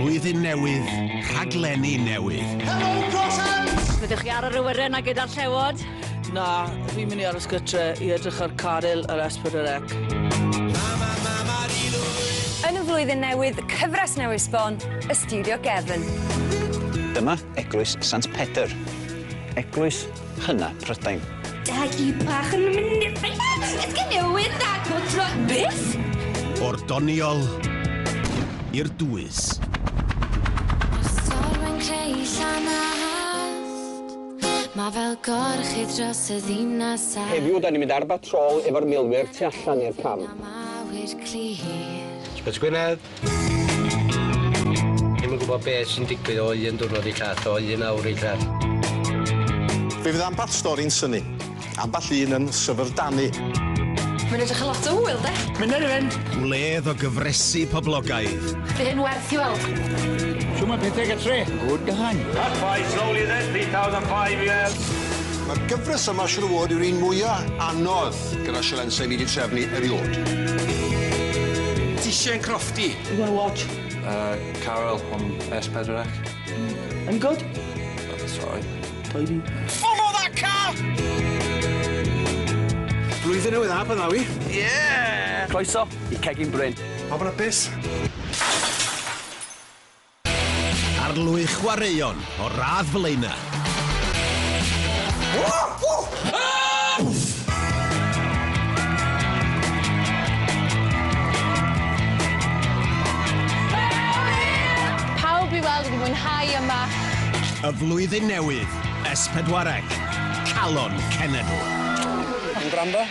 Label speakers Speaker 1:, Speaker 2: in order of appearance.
Speaker 1: Blwyddyn newydd, rhaglenni newydd.
Speaker 2: Helo, Crosshands!
Speaker 3: Fyddwch chi ar yr awyren a gyda'r llewod?
Speaker 4: Na, fi'n mynd i aros gytre i edrych ar Caryl ar S4C.
Speaker 5: Yn y flwyddyn newydd, cyfres newydd sbon, y Stiwdio Gefn.
Speaker 6: Dyma Eglwys Sant Pedr. Eglwys hynna Prydain.
Speaker 7: Dagi bach yn mynd i'r Beth?
Speaker 1: O'r doniol i'r dwys.
Speaker 8: Stormyn creu llanast. Mae fel gorchudd dros y ddinas a
Speaker 9: Heddiw, da ni'n mynd ar batrol efo'r milwyr tu allan i'r cam.
Speaker 8: awyr clir.
Speaker 10: Ysbyty Gwynedd. Ddim yn gwybod beth sy'n digwydd o un diwrnod i llall, o un awr i llall.
Speaker 2: Fe fydd amball stori'n synnu, amball un yn syfrdanu.
Speaker 5: Mae'n edrych yn lot o hwyl, de?
Speaker 11: Mynd ar i fynd.
Speaker 1: Wledd o gyfresi poblogaidd.
Speaker 7: Fydd hyn werth i weld.
Speaker 11: Shwt mae pethau gytre? Good han.
Speaker 12: That's five slowly then, 3,005, yeah.
Speaker 2: Mae'r gyfres yma siŵr o fod yw'r un mwyaf anodd gyda sialensau fi wedi trefnu eriod.
Speaker 10: Ti eisiau'n crofti?
Speaker 4: You gonna watch?
Speaker 13: Caryl on S4C.
Speaker 4: Any good?
Speaker 13: Sorry.
Speaker 4: Tidy.
Speaker 2: Follow that car!
Speaker 10: Blwyddyn newydd dda, Byddawi.
Speaker 12: Yeah!
Speaker 9: Croeso i Cegin Bryn.
Speaker 2: Pawb yn hapus?
Speaker 1: Arlwy chwaraeon o radd flaena.
Speaker 7: Pawb i weld wedi mwynhau yma.
Speaker 1: Y flwyddyn newydd, S4C, Calon Cenedl.
Speaker 9: Yn gwrando?